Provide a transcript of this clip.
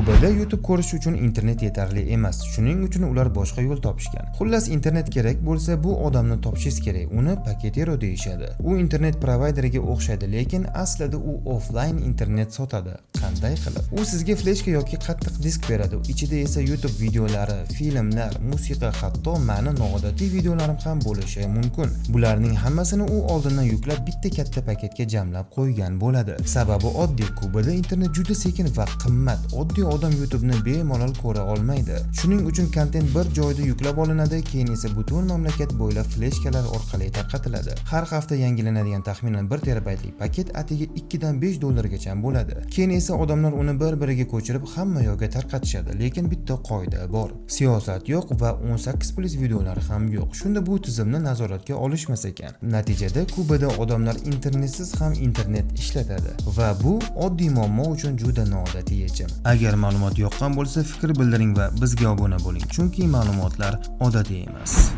Kubada YouTube ko'rish uchun internet yetarli emas, shuning uchun ular boshqa yo'l topishgan. Xullas, internet kerak bo'lsa, bu odamni topishingiz kerak. Uni paketero deyishadi. U internet provayderiga o'xshaydi, lekin aslida u offline internet sotadi. Qanday qilib? U sizga fleshka yoki qattiq disk beradi. Ichida esa YouTube videolari, filmlar, musiqa, hatto mani noodatiy videolarim ham bo'lishi mumkin. Bularning hammasini u oldindan yuklab, bitta katta paketga jamlab qo'ygan bo'ladi. Sababi oddiy: Kubada internet juda sekin va qimmat. Oddiy odam YouTube'ni bemalol ko'ra olmaydi. Shuning uchun kontent bir joyda yuklab olinadi, keyin esa butun mamlakat bo'ylab fleshkalar orqali tarqatiladi. Har hafta yangilanadigan taxminan 1 terabaytlik paket atigi 2 dan 5 dollargacha bo'ladi. Keyin esa odamlar uni bir-biriga ko'chirib, hamma yoqqa tarqatishadi. Lekin bitta qoida bor: siyosat yo'q va 18+ videolar ham yo'q. Shunda bu tizimni nazoratga olishmas ekan. Natijada Kubada odamlar internetsiz ham internet ishlatadi va bu oddiy muammo uchun juda noodatiy yechim. Agar ma'lumot yoqqan bo'lsa, fikr bildiring va bizga obuna bo'ling, chunki ma'lumotlar odatiy emas.